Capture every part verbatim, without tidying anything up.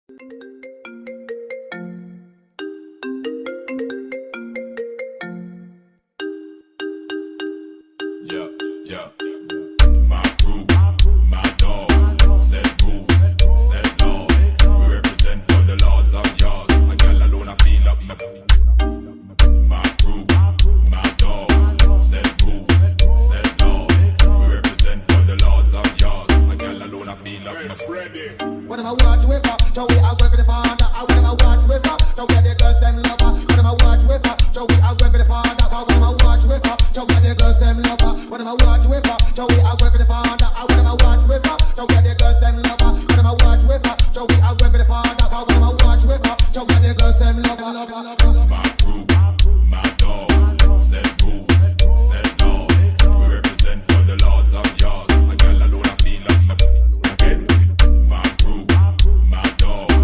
Yeah, yeah. My crew, my dogs, set rules, set laws. We represent for the lords of yards. A girl alone, I feel up my, my crew, my dogs, set rules, set laws. We represent for the lords of yards. A girl alone, I feel up my. Ready. What am I watch with for? Joey, I work with the father. I, what am I watch with for? Joey, the girls them love her. What am I watch with for? Joey, I work with the father. What am I watch with for? Joey, the girls them love her. What am I watch with for? Joey, I work with the father. I, what am I watch with for? Joey, the girls them love her. What am I watch with for? Joey, I work with the father. What am I watch with for? Joey, the girls them love her. My crew, my dogs, set rules, set laws. We represent for the lords of yards. A girl alone, I feel up my. Again. My crew, my dogs,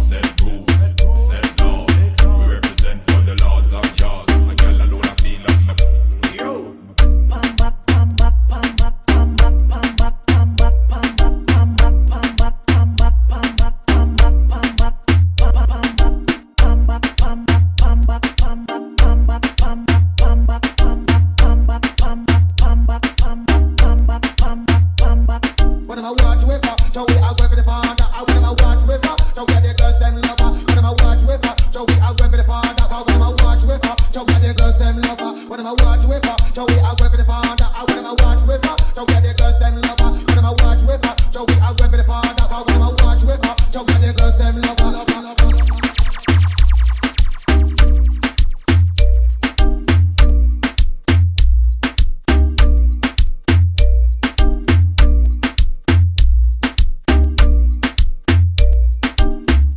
set rules, set laws. We represent for the lords of yards. A girl alone, I feel up my. Yo. What am I watch with for? Joey, I work with the father. I, what am I watch with for? Joey, the girls them love her. What am I watch with for? Joey, I work with the father. What am I watch with for? Joey, the girls them love her. What am I watch with for? Joey, I work with the father. I, what am I watch with for? Joey, the girls them love her. What am I watch with for? Joey, I work with the father. What am I watch with for? Joey, the girls them love her.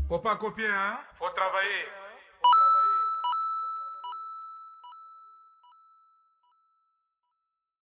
Faut pas copier, hein? Faut travailler.